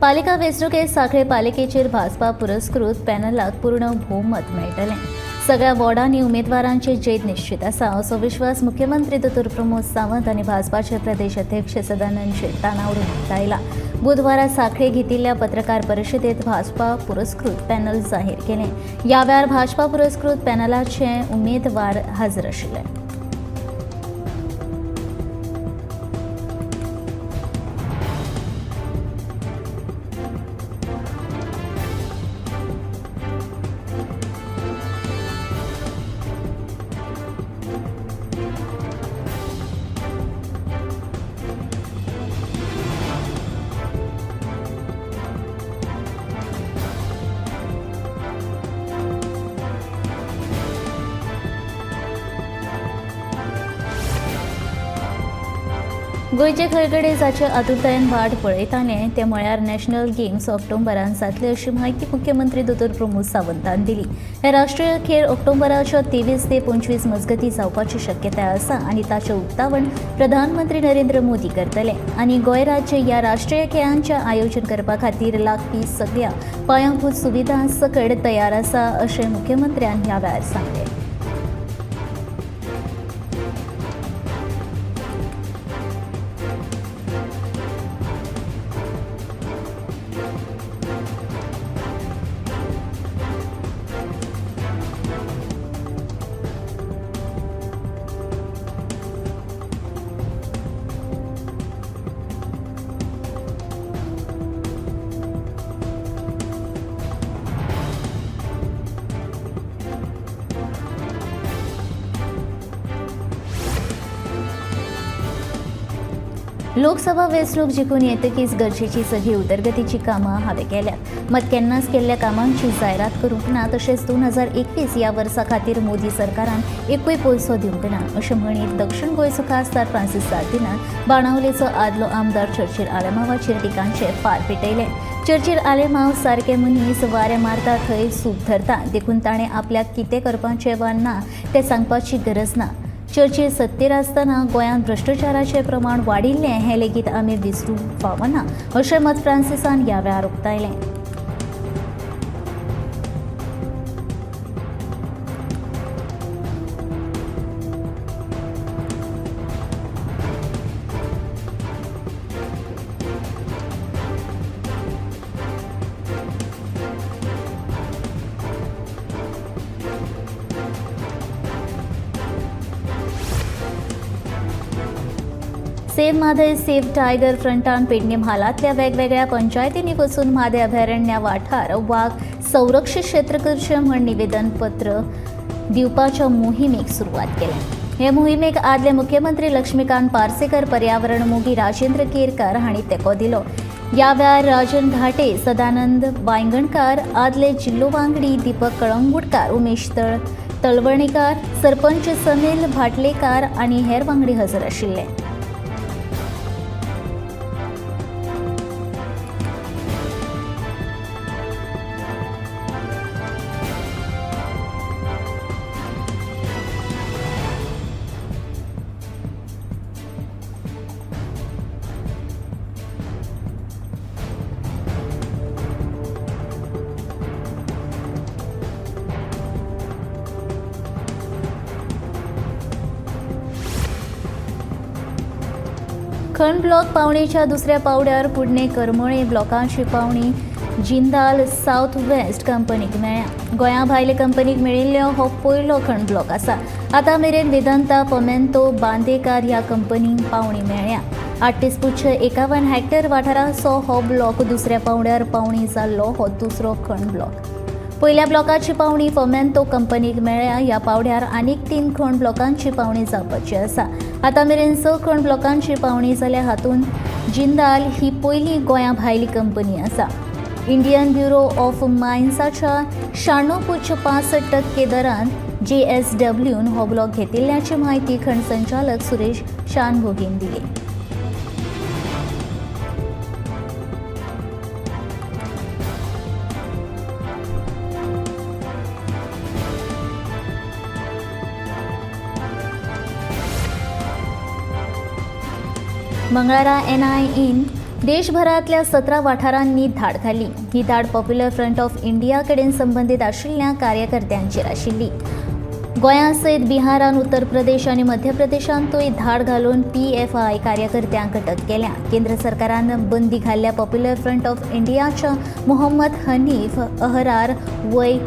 पालिका वेंचणुकेत सांखळे पालिकेचेर भाजपा पुरस्कृत पॅनलाक पूर्ण भोवमत मेळटलें. सगळ्या वॉर्डांनी उमेदवारांचे जैत निश्चित आसा असो विश्वास मुख्यमंत्री दोतोर प्रमोद सावंत आनी भाजपाचे प्रदेश अध्यक्ष सदानंद शेट तानावडून उक्तायला. बुधवारा सांखळे घेतिल्ल्या पत्रकार परिशदेत भाजपा पुरस्कृत पॅनल जाहीर केलें. ह्या वेळार भाजपा पुरस्कृत पॅनलाचे उमेदवार हजर आशिल्ले. गोंयचे खळगडे जाचे आतुरतायेन वाट पळयताले ते म्हळ्यार नॅशनल गेम्स ऑक्टोबरान जातले अशी म्हायती मुख्यमंत्री दोतोर प्रमोद सावंतान दिली. हे राष्ट्रीय खेळ ऑक्टोबराच्या 23 ते 25 मजगतीं जावपाची शक्यताय आसा आनी ताचें उक्तावण प्रधानमंत्री नरेंद्र मोदी करतले आनी गोंय राज्य ह्या राष्ट्रीय खेळांचें आयोजन करपा खातीर लागपी सगळ्या पायांभूत सुविधां सकट तयार आसा अशें मुख्यमंत्र्यान ह्या वेळार सांगलें. लोकसभा वेंचणूक जिखून येतकीच गरजेची सगळी उदरगतीची कामां हांवें केल्यात, मात केन्नाच केल्ल्या कामांची जायरात करूंक ना. तशेंच 2021 ह्या वर्सा खातीर मोदी सरकारान एकूय पयसो दिवंक ना अशें म्हणीत दक्षिण गोंयचो खासदार फ्रांसीस सार्दिनान बाणावलेचो आदलो आमदार चर्चिल आलेमावाचेर टिकांचे फार पेटयले. चर्चिल आलेमाव सारके मनीस वारें मारता थंय सूप धरता, देखून ताणें आपल्याक कितें करपाचें वा ना तें सांगपाची गरज ना. चर्चिल सत्तेर आसतना गोंयांत भ्रश्टाचाराचें प्रमाण वाडिल्लें हें लेगीत आमी विसरूंक फावना अशें मत फ्रांसिसान ह्या वेळार उक्तायलें. सेव्ह म्हादय सेव्ह टायगर फ्रंटान पेडणे म्हालांतल्या वेगवेगळ्या पंचायतींनी वचून म्हादय अभयारण्य वाठार वाग संरक्षीत क्षेत्र करचें म्हूण निवेदनपत्र दिवपाच्या मोहिमेक सुरवात केल्या. हे मोहिमेक आदले मुख्यमंत्री लक्ष्मीकांत पार्सेकर, पर्यावरण मोगी राजेंद्र केरकार हांणी तेंको दिलो. ह्या वेळार राजन घाटे, सदानंद वायंगणकार, आदले जिल्लो वांगडी दीपक कळंगुटकार, उमेश तळवणेकार, सरपंच समील भाटलेकार आनी हेर वांगडी हजर आशिल्ले. खण ब्लॉक पावणेच्या दुसऱ्या पावड्यार कुडणे करमळे ब्लॉकांची पावणी जिंदाल सावथ वेस्ट कंपनीक मेळ्ळ्या. गोंया भायले कंपनीक मेळिल्लो हो पयलो खण ब्लॉक आसा. आतां मेरेन वेदांता, फोमेंतो, बांदेकार ह्या कंपनींक पावणी मेळ्ळ्या. 38.51 हॅक्टर वाठाराचो हो ब्लॉक दुसऱ्या पावड्यार पावणी जाल्लो हो दुसरो खण ब्लॉक. पयल्या ब्लॉकाची पावणी फोमेंतो कंपनीक मेळ्ळ्या. ह्या पावड्यार आनीक 3 खण ब्लॉकांची पावणी जावपाची आसा. आतां मेरेन 6 खण ब्लॉकांची पावणी जाल्या. हातूंत जिंदाल ही पयली गोंया भायली कंपनी आसा. इंडियन ब्युरो ऑफ मायन्साच्या 96.65% दरान JSWन हो ब्लॉक घेतिल्ल्याची म्हायती खण संचालक सुरेश शानभोगीन दिली. मंगळारा NIAन देशभरांतल्या 17 वाठारांनी धाड घाली. ही धाड पॉप्युलर फ्रंट ऑफ इंडिया कडेन संबंदीत आशिल्ल्या कार्यकर्त्यांचेर आशिल्ली. गोंया सयत बिहारान, उत्तर प्रदेश आनी मध्य प्रदेशांतूय धाड घालून पीएफआय कार्यकर्त्यांक अटक केल्या. केंद्र सरकारान बंदी घाल्ल्या पॉप्युलर फ्रंट ऑफ इंडियाच्या मोहम्मद हनीफ अहरार वय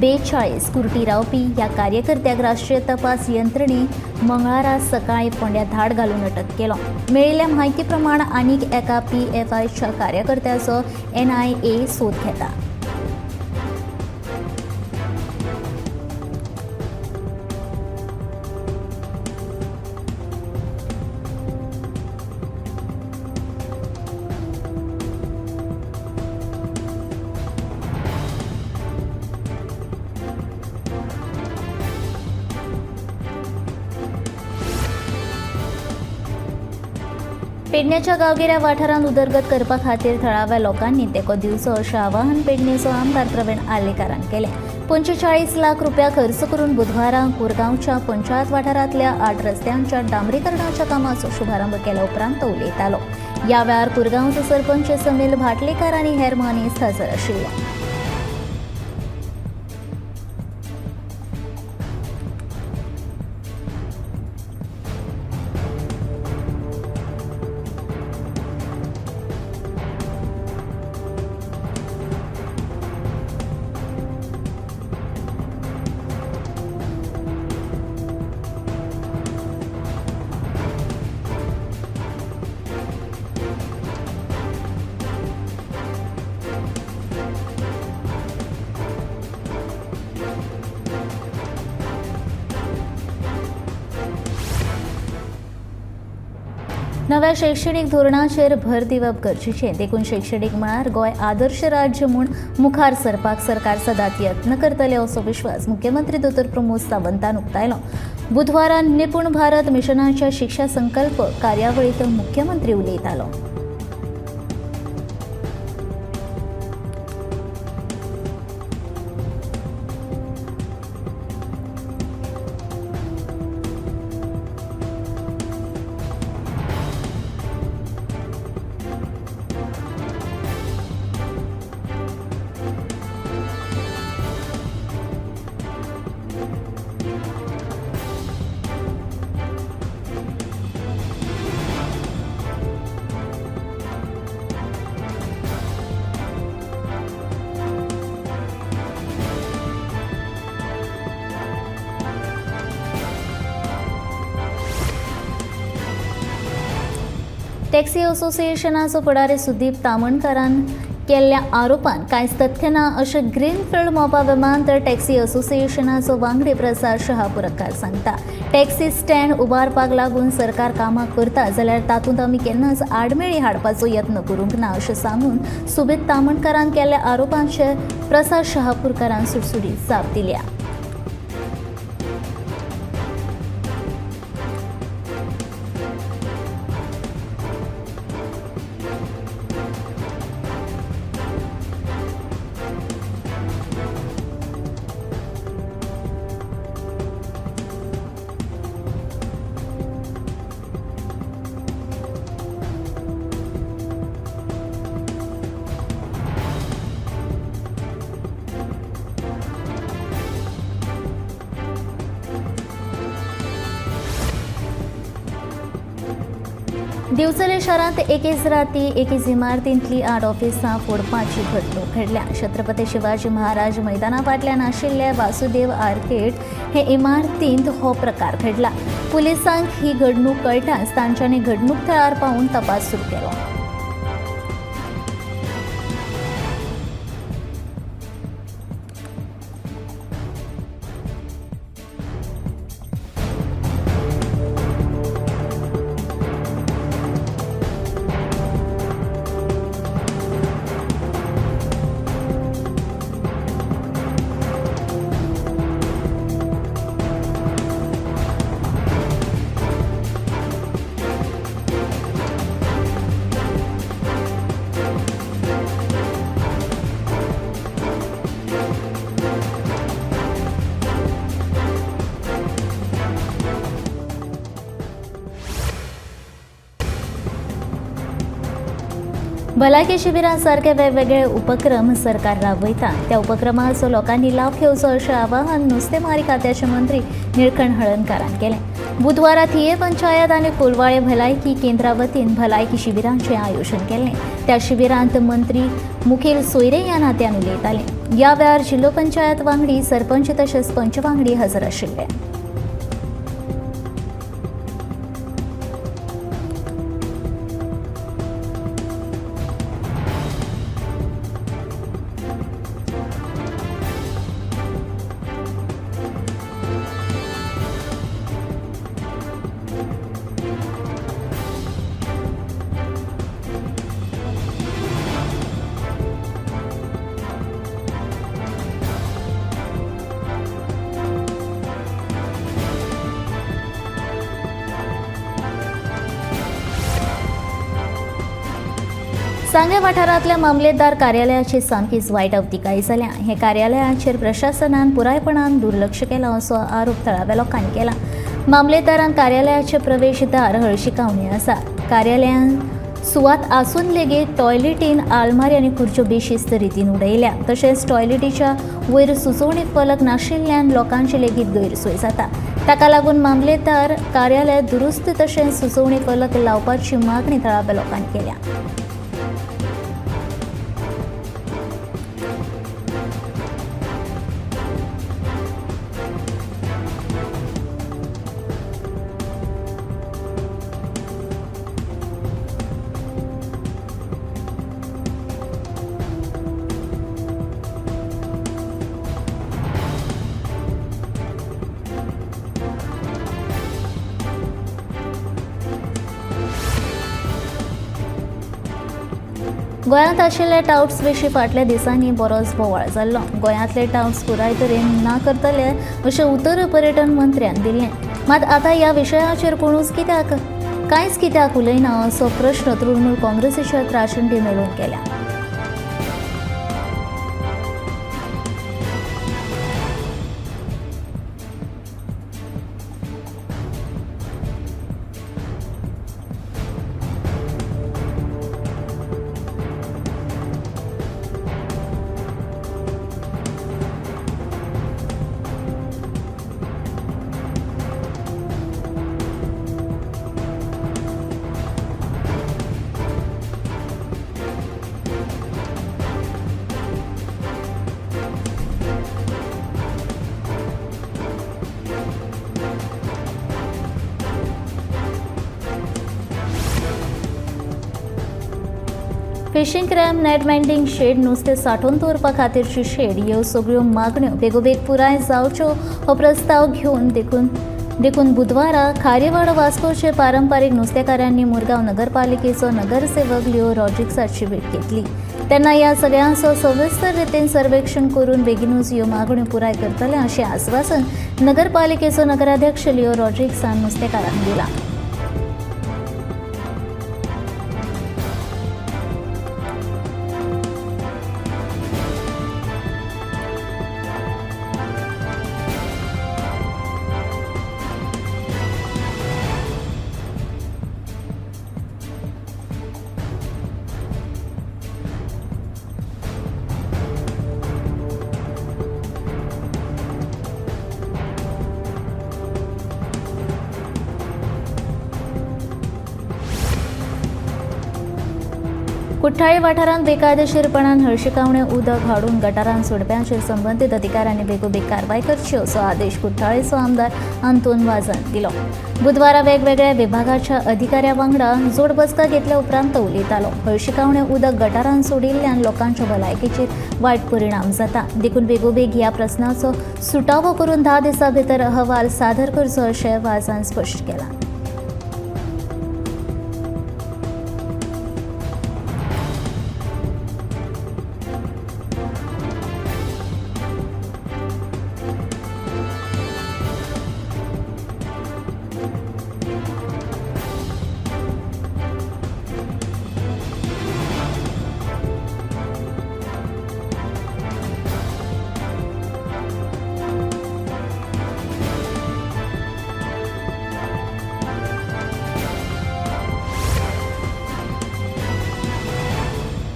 42 कुर्टी रावपी ह्या कार्यकर्त्याक राष्ट्रीय तपास यंत्रणे मंगळारा सकाळी फोंड्या धाड घालून अटक केलो. मेळिल्ल्या म्हायती प्रमाण आनीक एका पीएफआयच्या कार्यकर्त्याचो एनआयए सोद घेता. पेडण्याच्या गांवगिऱ्या वाठारांत उदरगत करपा खातीर थळाव्या लोकांनी तेंको दिवचो अशें आवाहन पेडणेचो आमदार प्रवीण आर्लेकारान केलें. 45 लाख रुपया खर्च करून बुधवारा कोरगांवच्या पंचायत वाठारांतल्या 8 रस्त्यांच्या डांबरीकरणाच्या कामाचो शुभारंभ केल्या उपरांत तो उलयतालो. ह्या वेळार कोरगांवचो सरपंच समील भाटलेकार आनी हेर मानेस्त हजर आशिल्ले. नव्या शैक्षणीक धोरणाचेर भर दिवप गरजेचें, देखून शैक्षणीक मळार गोंय आदर्श राज्य म्हूण मुखार सरपाक सरकार सदांच यत्न करतले असो विश्वास मुख्यमंत्री दोतोर प्रमोद सावंतान उक्तायलो. बुधवारा निपूण भारत मिशनाच्या शिक्षा संकल्प कार्यावळींत मुख्यमंत्री उलयतालो. टॅक्सी असोसिएशनाचो फुडारी सुदीप तामणकारान केल्ल्या आरोपान कांयच तथ्य ना अशें ग्रीनफिल्ड मोपा विमानतळ टॅक्सी असोसिएशनाचो वांगडी प्रसाद शहापुरकार सांगता. टॅक्सी स्टँड उबारपाक लागून सरकार कामां करता जाल्यार तातूंत आमी केन्नाच आडमेळी हाडपाचो यत्न करूंक ना अशें सांगून सुदीप तामणकारान केल्ल्या आरोपांचेर प्रसाद शहापुरकारान सुटसुटीत जाप दिल्या. दिवचले शारांत एकेच राती एकेच इमारतींतली 8 ऑफिसां फोडपाची घडणूक घडल्या. छत्रपती शिवाजी महाराज मैदाना फाटल्यान आशिल्ल्या वासुदेव आर्केड हे इमारतींत हो प्रकार घडला. पुलिसांक ही घडणूक कळटाच तांच्यांनी घडणूक थळार पावून तपास सुरू केलो. भलायकी शिबिरां सारके वेगवेगळे उपक्रम सरकार राबयता. त्या उपक्रमाचो लोकांनी लाव घेवचो अशें आवाहन नुस्तेमारी खात्याचे मंत्री निळकंठ हळर्णकारान केलें. बुधवारा थिये पंचायत आनी कोलवाळे भलायकी केंद्रा वतीन भलायकी शिबिरांचें आयोजन केल्लें. त्या शिबिरांत मंत्री मुखेल सोयरे ह्या नात्यान उलयताले. ह्या वेळार जिल्लो पंचायत वांगडी, सरपंच तशेंच पंच वांगडी हजर आशिल्ले. सांगें वाठारांतल्या मामलेदार कार्यालयाची सामकीच वायट अवतिकाय जाल्या. हे कार्यालयाचेर प्रशासनान पुरायपणान दुर्लक्ष केलां असो आरोप थळाव्या लोकांनी केला. मामलेदारान कार्यालयाचे प्रवेशदार हळशिकावणी आसा. कार्यालयान सुवात आसून लेगीत टॉयलेटीन आलमारी आनी खुर्च्यो बेशिस्त रितीन उडयल्या. तशेंच टॉयलेटीच्या वयर सुचोवणी फलक नाशिल्ल्यान लोकांची लेगीत गैरसोय जाता. ताका लागून मामलेदार कार्यालय दुरुस्त तशेंच सुचोवणी फलक लावपाची मागणी थळाव्या लोकांनी केल्या. गोंयांत आशिल्ल्या टावट्स विशीं फाटल्या दिसांनी बरोच बोवाळ जाल्लो. गोंयांतले टावट्स पुराय तरेन ना करतले अशें उतर पर्यटन मंत्र्यान दिल्लें. मात आतां ह्या विशयाचेर कोणूच कित्याक कांयच कित्याक उलयना असो प्रश्न तृणमूल काँग्रेसीच्या त्राशंडी मेळून केल्या. Fishing crab net mending shed, नुस्तें सांठोवन दवरपा खातीरची शेड ह्यो सगळ्यो मागण्यो बेगोबेग पुराय जावच्यो हो प्रस्ताव घेवन देखून बुधवारा खारीवाडो वास्कोचे पारंपारीक नुस्तेकारांनी मुरगांव नगरपालिकेचो नगरसेवक लिओ रॉड्रिग्साची भेट घेतली. तेन्ना ह्या सगळ्यांचो सविस्तर रितीन सर्वेक्षण करून बेगीनूच ह्यो मागण्यो पुराय करतले अशें आस्वासन नगरपालिकेचो नगराध्यक्ष लिओ रॉड्रिग्सान नुस्तेकारांक दिलां. कुठ्ठाळी वाठारांत बेकायदेशीरपणान हळशिकावणें उदक हाडून गटारांत सोडप्यांचेर संबंदीत अधिकाऱ्यांनी बेगोबेग कारवाय करची असो आदेश कुठ्ठाळीचो आमदार आंतोन वाजान दिलो. बुधवारा वेगवेगळ्या विभागाच्या अधिकाऱ्या वांगडा जोड बसका घेतल्या उपरांत तो उलयतालो. हळशिकावणें उदक गटारांत सोडिल्ल्यान लोकांच्या भलायकेचेर वायट परिणाम जाता, देखून बेगोबेग ह्या प्रस्नाचो सुटावो करून 10 दिसां भितर अहवाल सादर करचो अशें वाजान स्पश्ट केलां.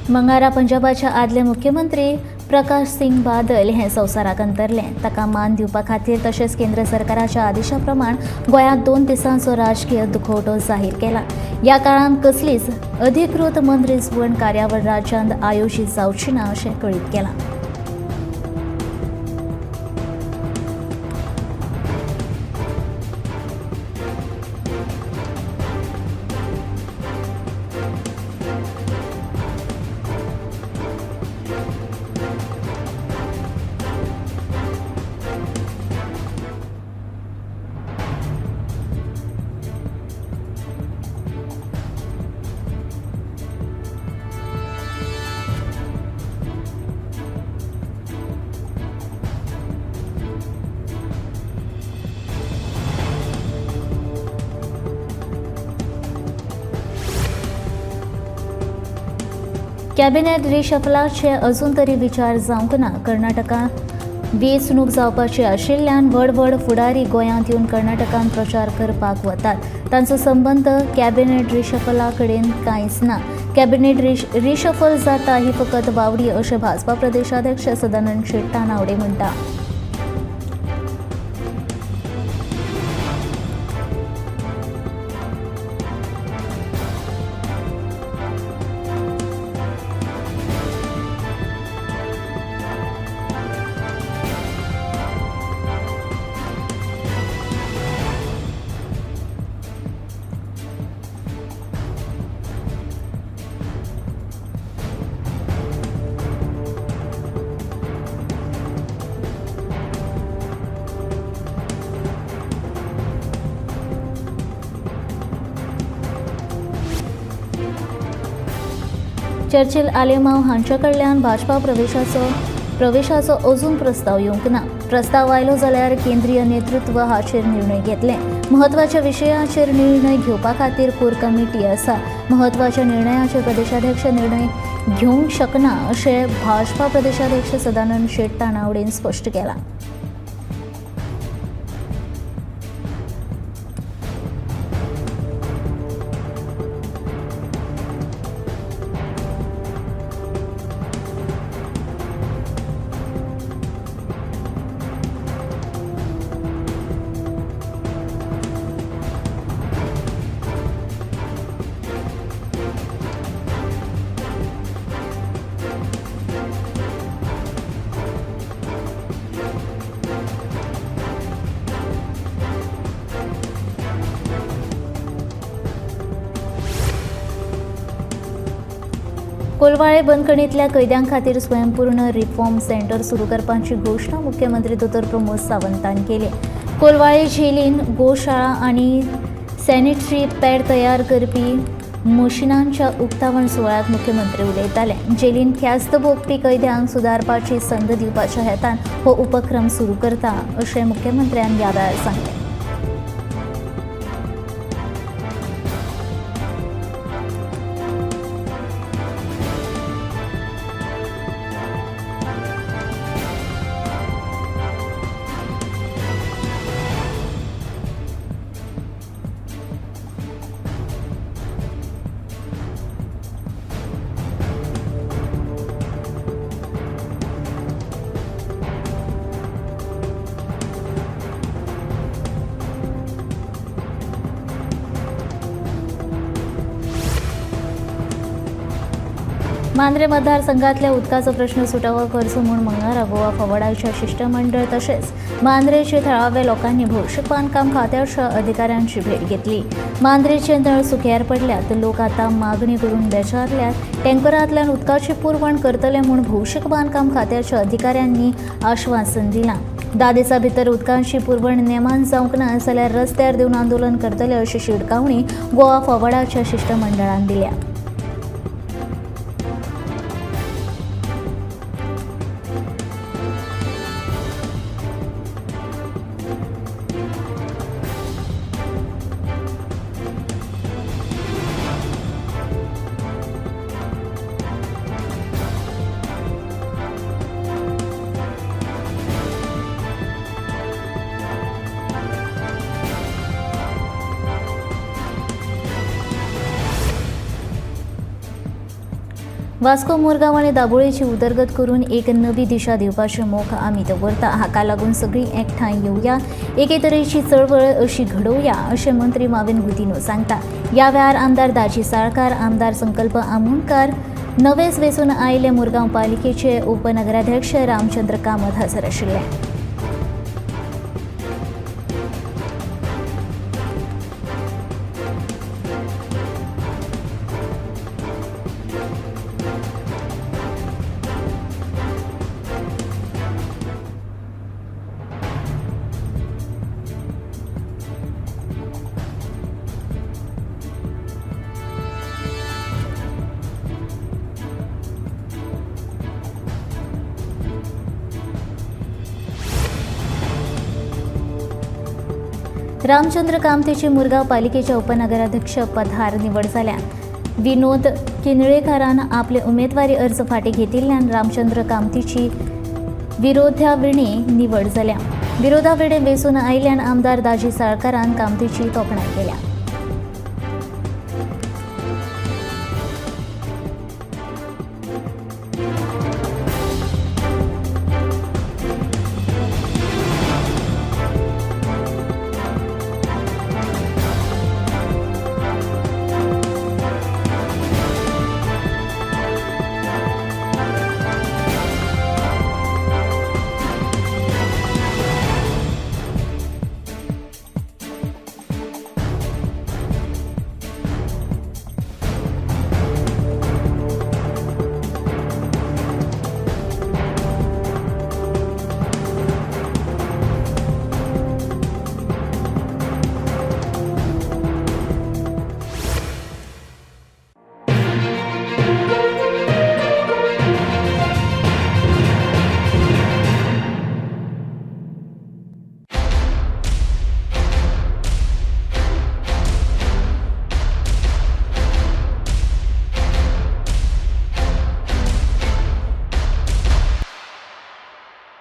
मंगारा पंजाबाच्या आदले मुख्यमंत्री प्रकाश सिंग बादल हे संवसाराक अंतरले. ताका मान दिवपा खातीर तशेंच केंद्र सरकाराच्या आदेशा प्रमाण गोंयांत 2 दिसांचो राजकीय दुखवटो जाहीर केला. ह्या काळांत कसलीच अधिकृत मनरिजवण कार्यावळ राज्यांत आयोजीत जावची ना अशें कळीत केलां. कॅबिनेट रिशफलाचे अजून तरी विचार जावंक ना. कर्नाटकांत वेंचणूक जावपाची आशिल्ल्यान व्हड व्हड फुडारी गोंयांत येवन कर्नाटकांत प्रचार करपाक वतात. तांचो संबंद कॅबिनेट रिशफला कडेन कांयच ना. कॅबिनेट रिशफल जाता ही फकत वावडी अशें भाजपा प्रदेशाध्यक्ष सदानंद शेट तानावडे म्हणटा. चर्चिल आलेमाव हांचे कडल्यान भाजपा प्रवेशाचो अजून प्रस्ताव येवंक ना. प्रस्ताव आयलो जाल्यार केंद्रीय नेतृत्व हाचेर निर्णय घेतले. म्हत्वाच्या विशयाचेर निर्णय घेवपा खातीर कोर कमिटी आसा. म्हत्वाच्या निर्णयाचेर प्रदेशाध्यक्ष निर्णय घेवंक शकना अशें भाजपा प्रदेशाध्यक्ष सदानंद शेट तानावडेन स्पश्ट केलां. कोलवाळे बंदखणींतल्या कैद्यां खातीर स्वयंपूर्ण रिफॉर्म सेंटर सुरू करपाची घोशणा मुख्यमंत्री दोतोर प्रमोद सावंतान केली. कोलवाळे झेलीन गोशाळा आनी सॅनिटरी पॅड तयार करपी मशिनांच्या उक्तावण सुवाळ्यात मुख्यमंत्री उलयताले. जेलीन ख्यास्त भोगपी कैद्यांक सुदारपाची संद दिवपाच्या हेतान हो उपक्रम सुरू करता अशें मुख्यमंत्र्यान ह्या वेळार सांगलें. मांद्रे मतदारसंघातल्या उदकाचो प्रश्न सुटावो करचो म्हूण मंगारा गोवा फॉवर्डाच्या शिष्टमंडळ तशेंच मांद्रेचे थळाव्या लोकांनी भौशीक बांदकाम खात्याच्या अधिकाऱ्यांची भेट घेतली. मांद्रेचे नळ सुक्यार पडल्यात, लोक आतां मागणी करून बेजारल्यात. टँकरांतल्यान उदकाची पुरवण करतले म्हूण भौशीक बांदकाम खात्याच्या अधिकाऱ्यांनी आश्वासन दिलां. 10 दिसां भितर उदकाची पुरवण नेमान जावंक ना जाल्यार रस्त्यार देवन आंदोलन करतले अशी शिटकावणी गोवा फॉवर्डाच्या शिष्टमंडळान दिल्या. वास्को, मुरगांव आनी दाबोळेची उदरगत करून एक नवी दिशा दिवपाची मोख आमी दवरता. हाका लागून सगळीं एकठांय येवया, एके तरेची चळवळ अशी घडोवया अशें मंत्री माविन गुदिन्हो सांगता. ह्या वेळार आमदार दाजी साळकार, आमदार संकल्प आमोणकार, नवेच वेंचून आयिल्ले मुरगांव पालिकेचे उपनगराध्यक्ष रामचंद्र कामत हजर आशिल्ले. रामचंद्र कामतीची मुरगांव पालिकेच्या उपनगराध्यक्ष पदार निवड जाल्या. विनोद किनळेकारान आपले उमेदवारी अर्ज फाटीं घेतिल्ल्यान रामचंद्र कामतीची विरोधाविणे निवड जाल्या. विरोधाविणे वेंचून आयिल्ल्यान आमदार दाजी साळकारान कामतीची तोखणाय केल्या.